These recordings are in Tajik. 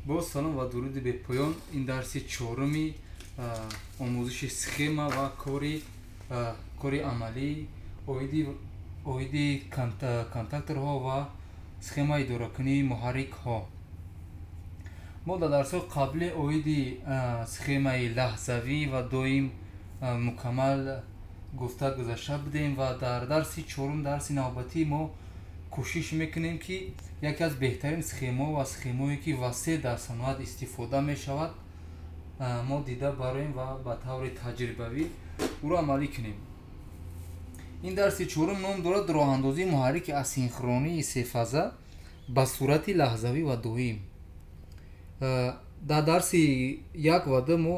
Боз салом ва дуруди бепоён. Ин дарси чоруми омӯзиши схема ва кори амалӣ оиди контакторҳо ва схемаи идоракунии муҳаррикҳо. Мо дар дарсҳои қаблӣ оиди схемаи лаҳзавӣ ва доим мукаммал гуфта гузашта будем ва дар дарси чорум, дарси навбатӣ, мо кӯшиш мекунем, ки яке аз беҳтарин схемаҳо ва схемаҳое, ки васеъ дар саноат истифода мешавад, мо дида бароем ва ба таври таҷрибавӣ ӯро амалӣ кунем. Ин дарси чорум ном дорад роҳандозии муҳаррики асинхронии сефаза ба сурати лаҳзавӣ ва доим. Дар дарси 1 ва 2 мо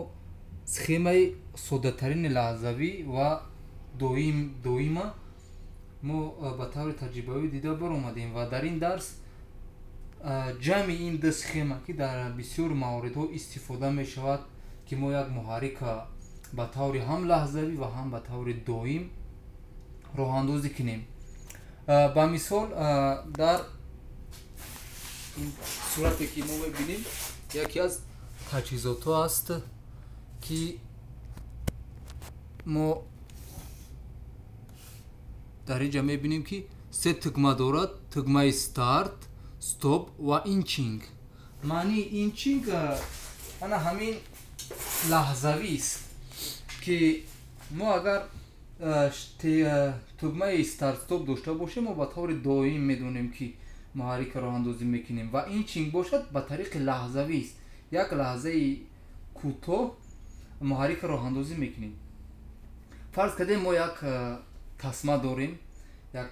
схемаи соддатарини лаҳзавӣ ва доима мо ба таври таҷрибавӣ дида баромадем ва дар ин дарс ҷамъи ин ду схема, ки дар бисёр мавридҳо истифода мешавад, ки мо як муҳаррика ба таври ҳам лаҳзавӣ ва ҳам ба таври доим роҳандозӣ кунем. Ба мисол, дар ин сурате, ки мо мебинем, яке аз таҷҳизотҳо аст, ки мо дар инҷа мебинем, ки се тугма дорад: тугмаи старт, стоп ва инчинг. Маънии инчинг ана ҳамин лаҳзавист, ки мо агар тугмаи старт стоп дошта бошем, мо ба таври доим медонем, ки муҳаррика роҳандозӣ мекунем, ва инчинг бошад, ба тариқи лаҳзавист, як лаҳзаи кӯтоҳ муҳаррика роҳандозӣ мекунем. Фарз кардем, мо як тасма дорем, як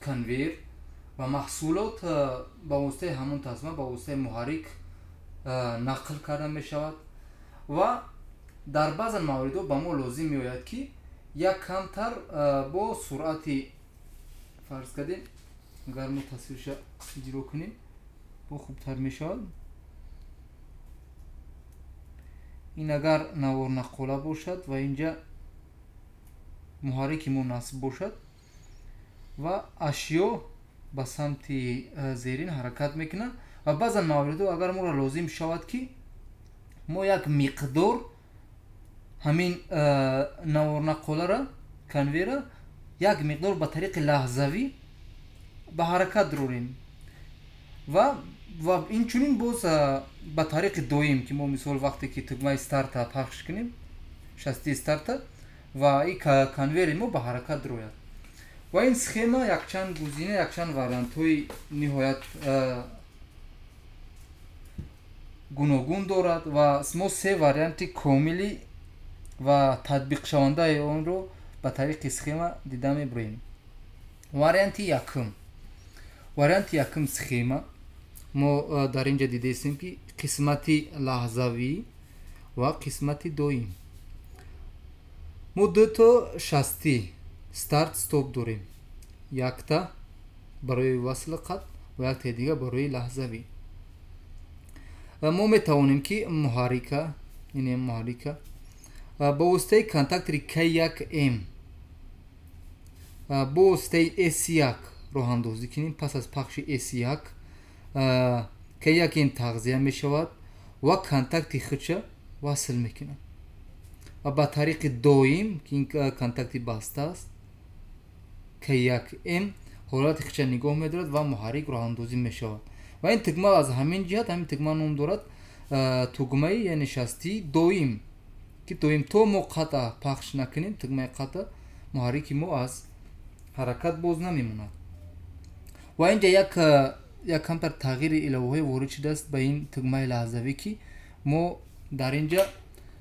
конвейер, ва маҳсулот ба воситаи ҳамон тасма, ба воситаи муҳаррик нақл карда мешавад ва дар баъзан мавридҳо ба мо лозим меояд, ки як камтар бо суръати, фарз кардем, агар мо тасвирша иҷро кунем, бо хубтар мешавад. Ин агар наворнаққола бошад ва инҷа муҳаррики мо насб бошад ва ашё ба самти зерин ҳаракат мекунад, ва баъзан мавридҳо агар моро лозим шавад, ки мо як миқдор ҳамин наворнаққолара, конвейера як миқдор ба тариқи лаҳзавӣ ба ҳаракат дурорем ва инчунин боз ба тариқи доим, ки мо мисол вақте ки тугмаи старта пахш кунем, шасти старта, ва ин конвейери мо ба ҳаракат дурояд. Ва ин схема якчанд гузина, якчанд вариантҳои ниҳоят гуногун дорад ва мо се варианти комилӣ ва татбиқшавандаи онро ба тариқи схема дида мебироем. Варианти якум. Варианти якум схема мо дар инҷа дидаистем, ки қисмати лаҳзавӣ ва қисмати доим. Мо дуто шасти старт стоп дорем, якта барои васли қатъ ва яктаи дигар барои лаҳзавӣ. Мо метавонем, ки муҳаррика, ине муҳаррика, ба воситаи контактори К1М бо воситаи С1 роҳандозӣ кунем. Пас аз пахши С1 К1М тағзия мешавад ва контакти худша васл мекунад ва ба тариқи доим, ки ин контакти баста аст, К1М ҳолати худша нигоҳ медорад ва муҳаррик роҳандозӣ мешавад. Ва ин тугма аз ҳамин ҷиҳат ҳамин тугма ном дорад тугмаи, яъне шастии доим, ки доим то мо қатъа пахш накунем, тугмаи қатъа, муҳаррики мо аз ҳаракат боз намемонад. Ва инҷа як камтар тағйири иловаҳое ворид шудааст ба ин тугмаи лаҳзавӣ, ки мо дар инҷа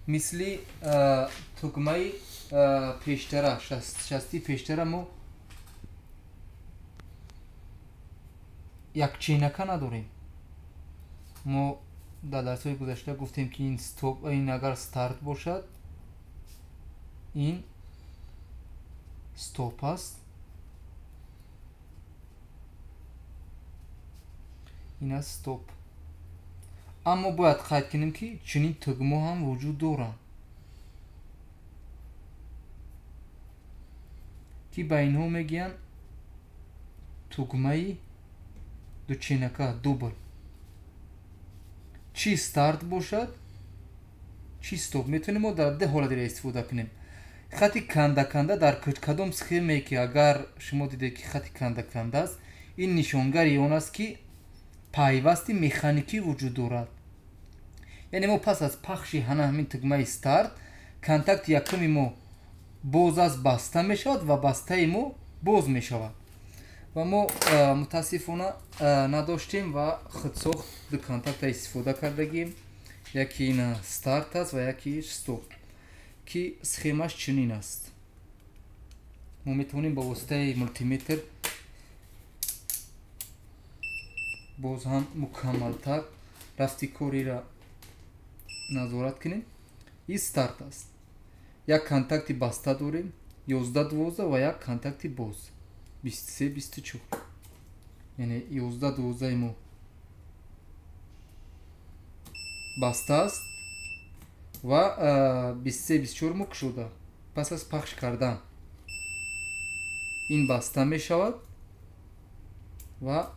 мисли тугмаи пештара, шастии пештара, мо якченака надорем. Мо дар дарсҳои гузашта гуфтем, ки ин стоп, ин агар старт бошад, ин стоп аст, ин аст стоп. Аммо бояд қайд кунем, ки чунин тугмо ҳам вуҷуд доранд, ки ба инҳо мегӯянд тугмаи дученака, дубл. Чи старт бошад, чи стоп. Метавонем мо дар ду ҳолат ира истифода кунем. Хати канда-канда дар кадом схемае ки агар шумо дидед ки хати канда-канда аст, ин нишонгари он аст ки пайвасти механикӣ вуҷуд дорад. Яъне мо пас аз пахши ҳана ҳамин тугмаи старт контакти якуми мо боз аст, баста мешавад ва бастаи мо боз мешавад. Ва мо мутаассифона надоштем ва худсохт ду контакта истифода кардагим. Яке ин старт аст ва яке стоп, ки схемаш чунин аст. Мо метавонем ба воситаи мултиметр боз ҳам мукаммалтар рафти кориро назорат кунем. Ин старт аст. Як контакти баста дорем 11-12 ва як контакти боз 23-24. Яъне 11-12 мо баста аст ва 23-24 мо кушода. Пас аз пахш кардан ин баста мешавад ва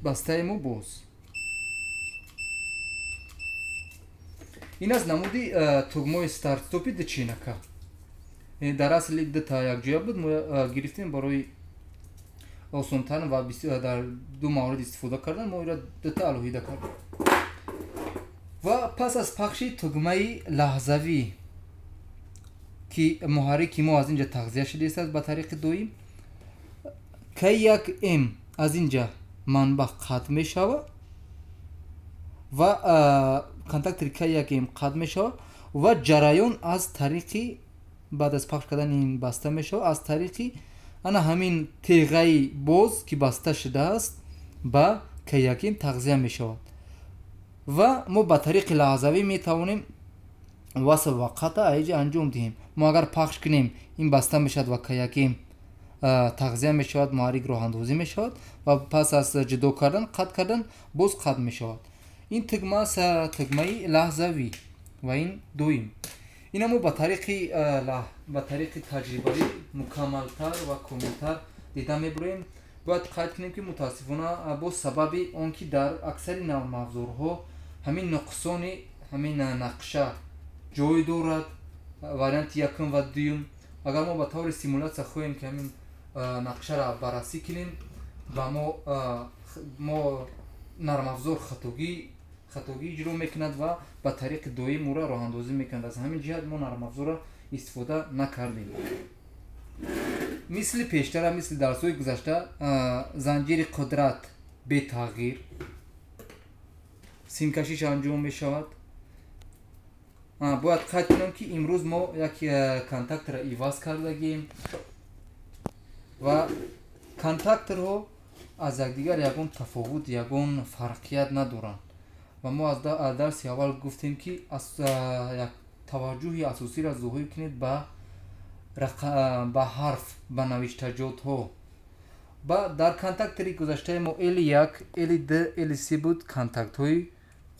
бастаи мо боз. Ин аз намуди тугмаи старт-стопи дучинака. Дар асл дута якҷоя буд, мо гирифтем барои осонтар ва дар ду маврид истифода кардан, мо инро дута алоҳида кардем. Ва пас аз пахши тугмаи лаҳзавӣ ки муҳаррики мо аз инҷа тағзия шудааст ба тариқи доим, К1М аз инҷа манбаъ қатъ мешавад ва контактори К1М қатъ мешавад ва ҷараён аз тариқи баъд аз пахш кардани ин баста мешавад, аз тариқи ана ҳамин теғаи боз ки баста шудааст ба К1М тағзия мешавад. Ва мо ба тариқи лаҳзавӣ метавонем васл ва қатъ аиҷа анҷом диҳем. Мо агар пахш кунем ин баста мешавад ва К1М тағзия мешавад, муҳаррик роҳандозӣ мешавад ва пас аз ҷудо кардан, қатъ кардан боз қатъ мешавад. Ин тугма аст тугмаи лаҳзавӣ ва ин доим. Ина мо ба тариқи таҷрибавӣ мукаммалтар ва комилтар дида мебурем. Бояд қайд кунем ки мутаассифона боз сабаби он ки дар аксари нармафзорҳо ҳамин нуқсони ҳамин нақша ҷой дорад, варианти якум ва дуюм. Агар мо ба таври симулятсия хоҳем ки ҳамин нақшаро баррасӣ кунем, ба мо нармафзор хатогӣ иҷро мекунад ва ба тариқи доим ӯро роҳандозӣ мекунад. Аз ҳамин ҷиҳат мо нармафзорро истифода накардем. Мисли пештара, мисли дарсҳои гузашта, занҷири қудрат бетағйир симкашиш анҷом мешавад. Бояд қайд кунам ки имрӯз мо як контактро иваз кардагем ва контакторҳо аз якдигар ягон тафовут, ягон фарқият надоранд. Ва мо аз дарси аввал гуфтем ки як таваҷҷӯҳи асосиро зоҳир кунед ба ҳарф, ба навиштаҷотҳо. Дар контактори гузаштаи мо L1, L2, L3 буд контактҳои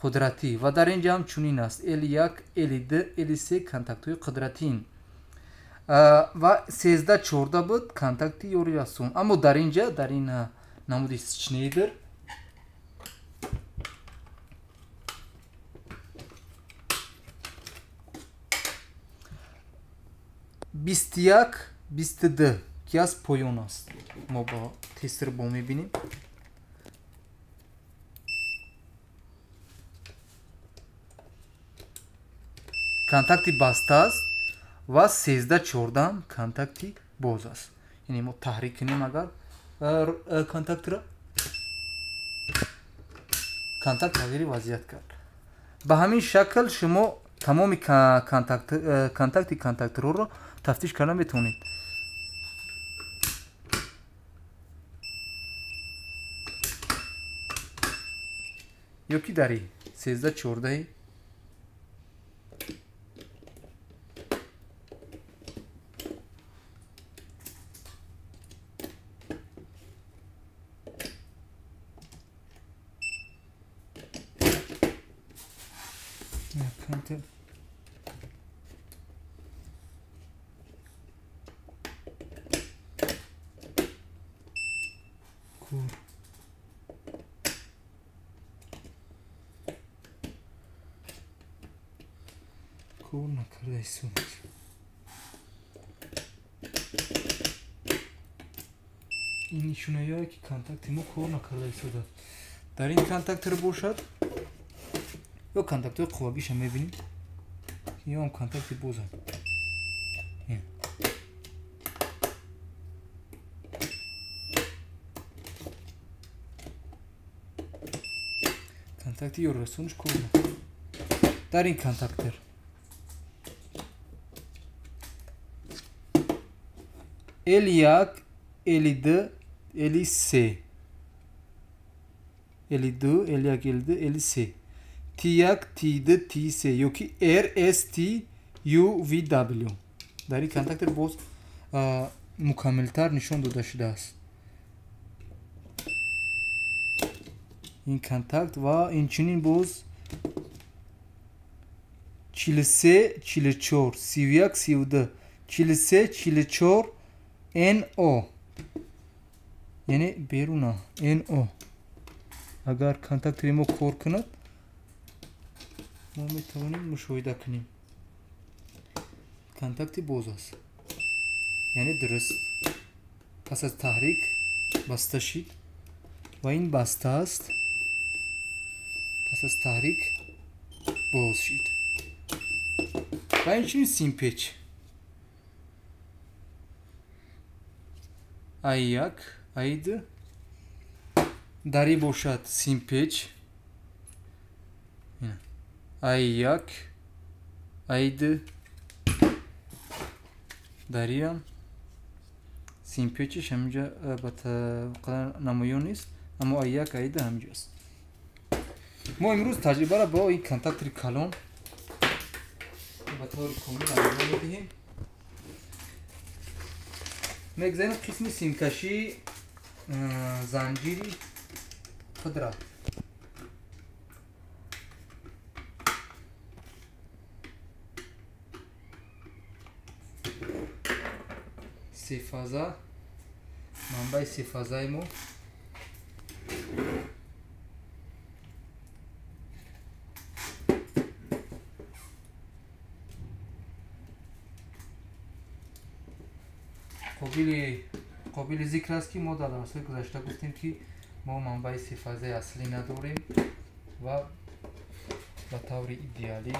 қудратӣ ва дар ин ҷа ҳам чунин аст: L1, L2, L3 контактҳои қудратиин ва 13-14 буд контакти ёрирасон. Аммо дар ин ҷа, дар ин намуди Шнейдер 21, 22 ки аз поён аст. Мо бо тестер бо мебинем. Контакти баста аст ва 13-14 контакти боз аст. Яъне мо таҳрик кунем агар контактро, контакт тағйири вазъият кард. Ба ҳамин шакл шумо тамоми контакти контакторҳоро тафтиш карда метавонед. Ё ки дари 13-14 кор. Кор накарда истодааст. Ин нишонаҳое ки контакти мо кор накарда истодааст. Дар ин контактор бошад ё контактҳои қуввагиша мебинем, ё ҳам контакти бозанд. Контакти ёррасонаш кор накард. Дар ин контактор L1, L2, L3, L2, L1, L2, L3, T1, T2, T3 ёки R, S, T, U, V, W. Дар ин контактор боз мукаммалтар нишон дода шудааст. Ин контакт ва инчунин боз 43, 44, 31, 32, 43, 44 NO, яъне беруна NO. Агар контактори мо кор кунад, мо метавонем мушоҳида кунем. Контакти боз аст, яъне дуруст пас аз таҳрик баста шид ва ин баста аст, пас аз таҳрик боз шид. Ва инчунин симпеч А1, А2 дари бошад симпеч А1, А2 дариам симпечиш ҳаминҷа қадар намоён нест, аммо А1, А2 ҳаминҷоаст. Мо имрӯз таҷрибаро бо ин контактори калон ба таври комил анҷом медиҳем. Мегзарем қисми симкашии занҷири худра. Сефаза, манбаи сефазаи мо қобили зикр аст, ки мо дар дарсҳои гузашта гуфтем, ки мо манбаи сефазаи аслӣ надорем ва ба таври идеалӣ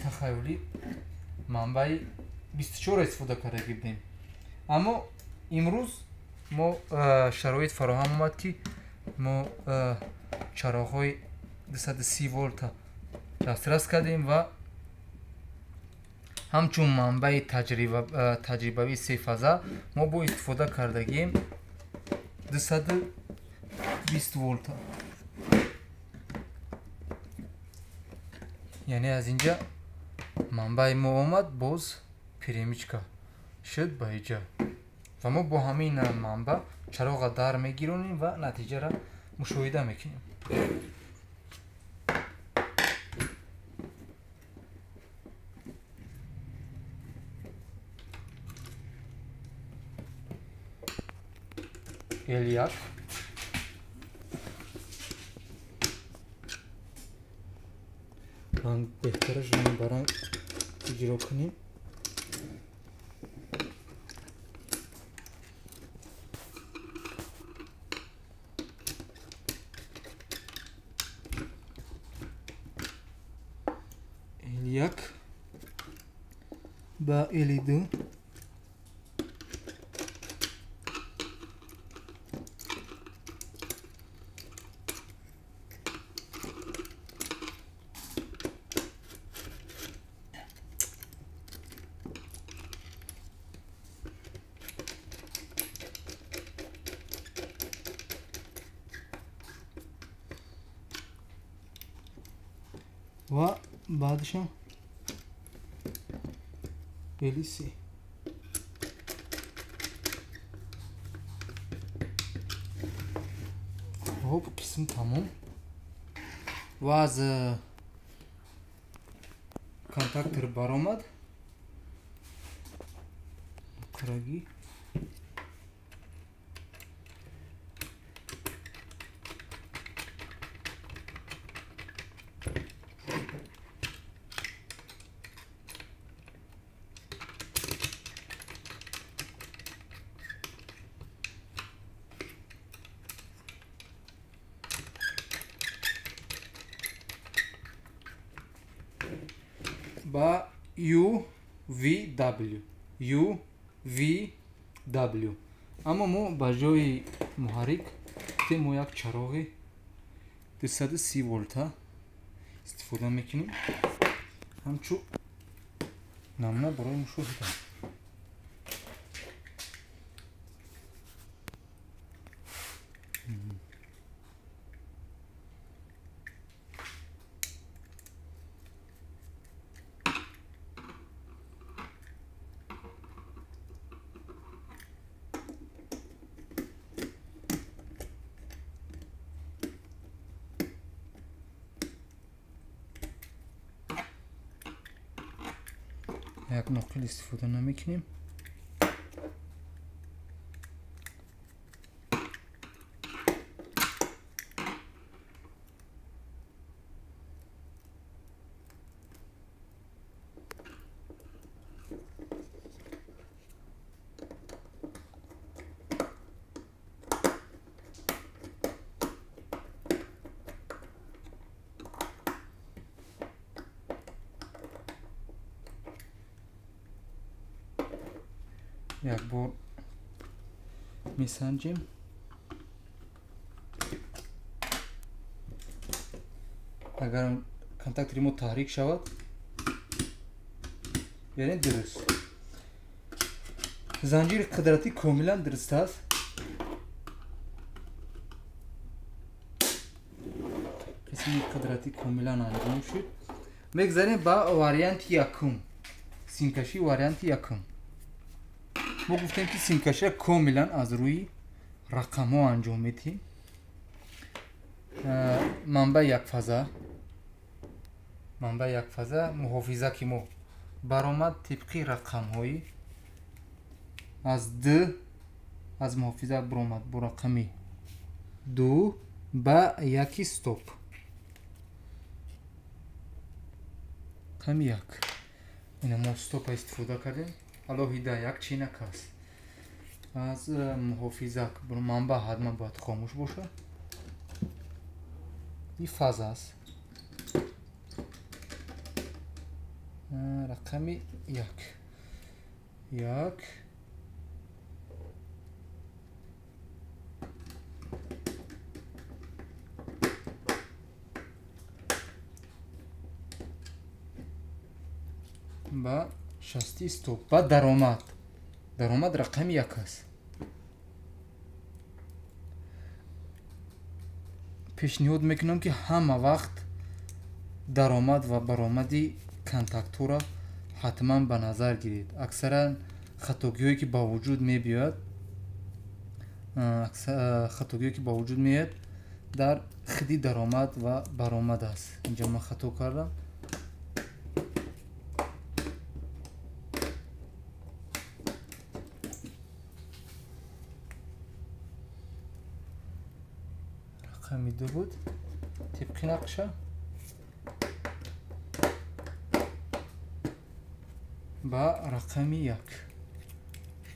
тахаюлӣ манбаи 24 истифода карда гирдем. Аммо имрӯз мо шароит фароҳам омад, ки мо чароғҳои 230 волта дастрас кардем ва ҳамчун манбаи таҷрибавии сефаза мо бо истифода кардагием 220 волта. Яъне аз инҷа манбаи мо омад, боз перемичка шуд ба иҷа ва мо бо ҳамин манба чароға дар мегиронем ва натиҷаро мушоҳида мекунем. L1 ранг беҳтараш ранг ба ранг иҷро кунем. L1 ба L2 ва баъдашам L3. Хоб, қисм тамом. Ва аз контактор баромад. Қарагӣ ба U V W, U V W. Аммо мо ба ҷои муҳаррик мо як чароғи 230 волта истифода мекунем, ҳамчун намуна барои мушоҳида. Як ноқил истифода намекунем. Як бор месанҷем. Агар контактори мо таҳрик шавад, яъне дуруст. Занҷири қудратӣ комилан дуруст аст. Қисми қудратӣ комилан анҷом шуд. Мегзарем ба варианти якум, симкашии варианти якум. Мо гуфтем, ки симкаширо комилан аз рӯи рақамҳо анҷом медиҳем. Манбаи якфаза, манбаи якфаза муҳофиза ки мо баромад тибқи рақамҳои аз д аз муҳофиза баромад бо рақами 2 ба 1 стоп, рақами 1. Ина мо стопа истифода кардем, алоҳида як чинак аст. Аз муҳофизак манбаъ ҳатман бояд хомӯш бошад. Ин фаза аст. Рақами 1, 1 ба 60 стоп, ба даромад. Даромад рақами 1 аст. Пешниҳод мекунам, ки ҳама вақт даромад ва баромади контактҳоро ҳатман ба назар гиред. Аксаран хатогиҳое ки ба вуҷуд мебиёяд, хатогиҳое ки ба вуҷуд меояд дар хиди даромад ва баромад аст. Инҷо ман хато кардам. Рақами 2 буд тибқи нақша. Ба рақами 1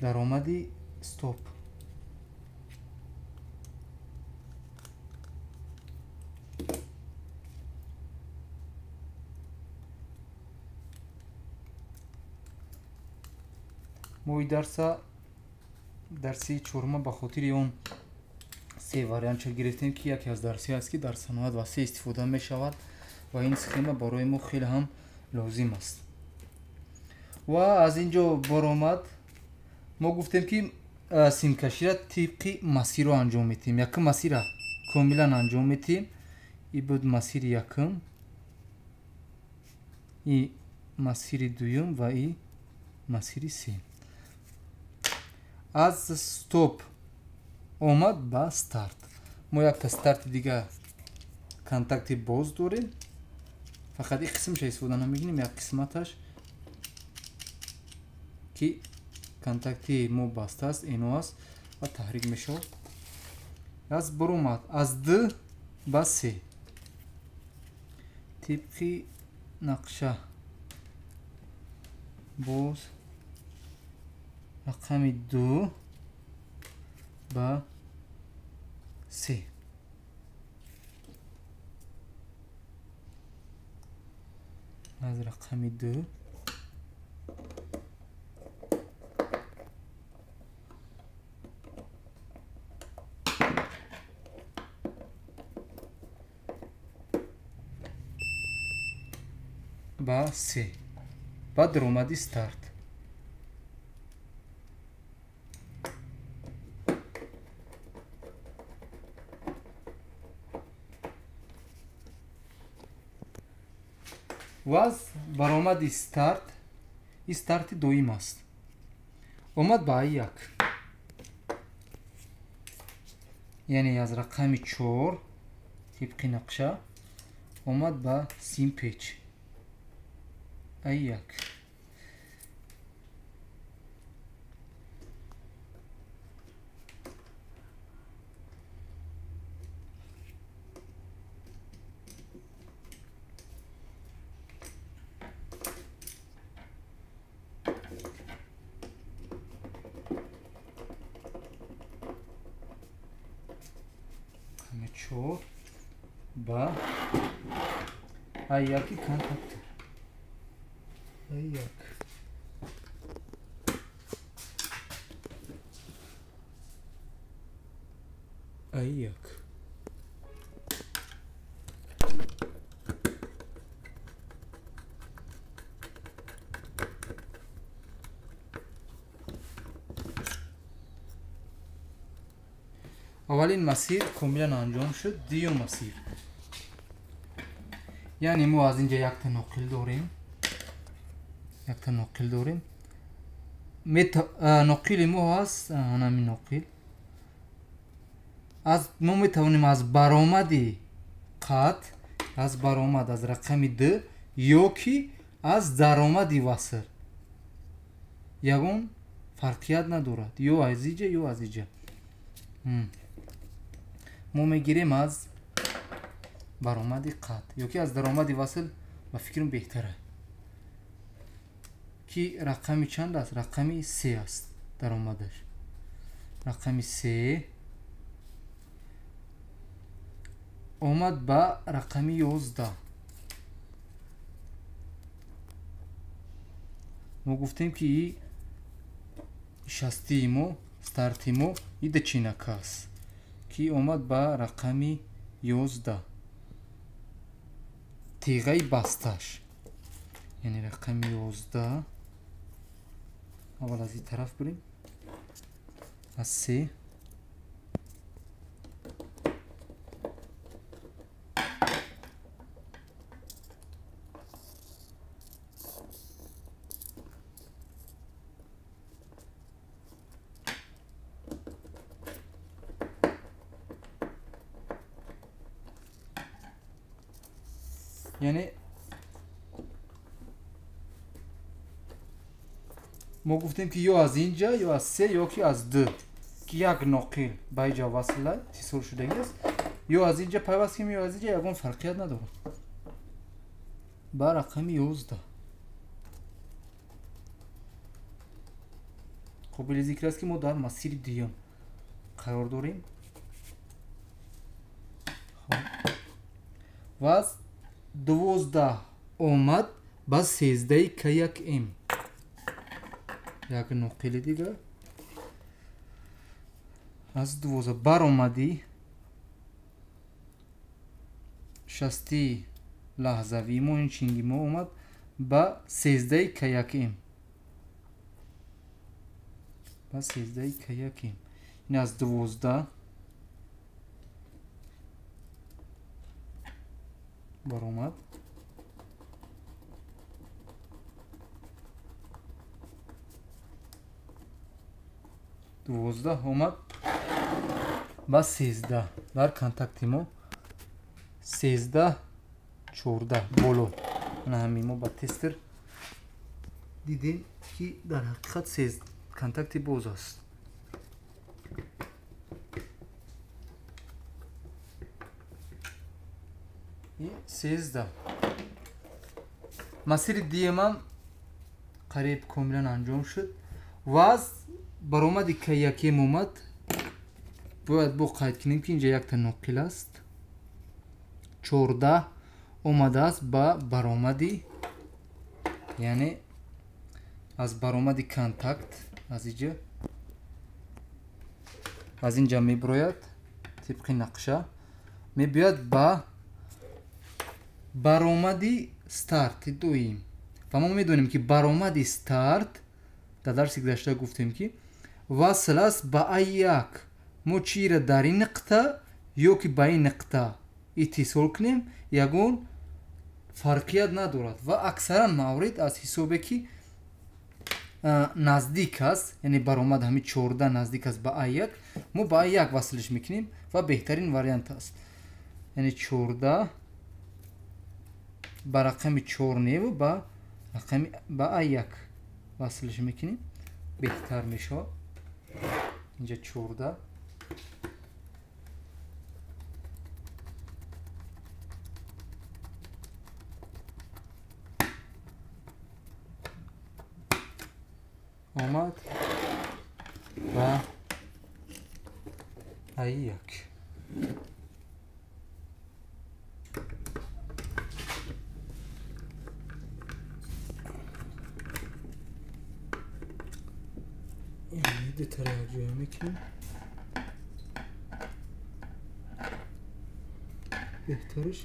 даромади стоп. Мо и дарса, дарси чорма, ба хотири он се вариантча гирифтем, ки яке аз дарсҳое аст, ки дар саноат васеъ истифода мешавад ва ин схема барои мо хеле ҳам лозим аст. Ва аз ин ҷо баромад мо гуфтем, ки симкаширо тибқи масирро анҷом медиҳем. Якум масирра комилан анҷом медиҳем. И буд масири якум, и масири дуюм ва и масири сеюм. Аз стоп омад ба старт. Мо якта старти дига контакти боз дорем, фақат ин қисмша истифода намекунем, як қисматаш ки контакти мо баста аст, ино аст ва таҳрик мешавад. Аз баромад аз 2 ба 3 тибқи нақша. Боз рақами 2 ба 3. Аз рақами 2 ба 3 ба даромади старт. Ва аз баромади старт, ин старти доим аст, омад ба А1, яъне аз рақами 4 тибқи нақша омад ба симпеч А1. Чор ба А1 контактор. А1. А1. Аввалин масир комилан анҷом шуд. Дуюм масир, яъне мо аз инҷа якта ноқил дорем, якта ноқил дорем. Ноқили мо ҳаст ҳамин ноқил. Аз мо метавонем аз баромади қат, аз баромад аз рақами 2 ё ки аз даромади васл, ягон фарқият надорад, ё аз иҷа ё аз иҷа. Мо мегирем аз баромади қат ё ки аз даромади васл, ба фикрам беҳтара, ки рақами чанд аст? Рақами 3 аст даромадаш. Рақами 3 омад ба рақами 11. Мо гуфтем ки и шастии мо, старти мо и дачинака аст, ки омад ба рақами 11. Теғаи басташ, яъне рақами 11. Аввал аз ин тараф бирем, аз 3 яъне мо гуфтем ки ё аз инҷа, ё аз 3, ё ки аз 2, ки як ноқил ба инҷа васла тисол шудагӣ аст, ё аз инҷа пайваст кунем, ё аз инҷа, ягон фарқият надорад. Ба рақами 11. Қобили зикр аст, ки мо дар масири дуюм қарор дорем. Ва аз 12 омад ба 13 К1М. Як ноқили дигар аз 12 баромадӣ шасти лаҳзавии мо, ин чинги мо омад ба 13 К1М. Ба 13 К1М. Ин аз 12 баромад 12 омад ба 13. Дар контакти мо 13 14 боло. Ана ҳамин мо ба тестер дидем, ки дар ҳақиқат 13 контакти боз аст. И 13. Масири дуюмам қариб комилан анҷом шуд ва аз баромади К1 омад. Бояд бо қайд кунем, ки инҷа якта ноқил аст. 14 омадааст ба баромади Яъне аз баромади контакт аз иҷа аз инҷа меброяд тибқи нақша мебиёяд ба баромади старти доим. Ва мо медонем, ки баромади старт дар дарси гузашта гуфтем, ки васл аст ба А1. Мо чиро дар ин нуқта ё ки ба ин нуқта иттисол кунем, ягон фарқият надорад ва аксаран маврид аз ҳисобе ки наздик аст, яъне баромад ҳами 14 наздик аст ба А1, мо ба А1 васлиш мекунем ва беҳтарин вариант аст. Яъне 14 ба рақами 4 неву ба рақами ба А1 васлиш мекунем, беҳтар мешавад. Инҷа 14 омад ва А1. Дутара якҷоя мекунем, беҳтараш.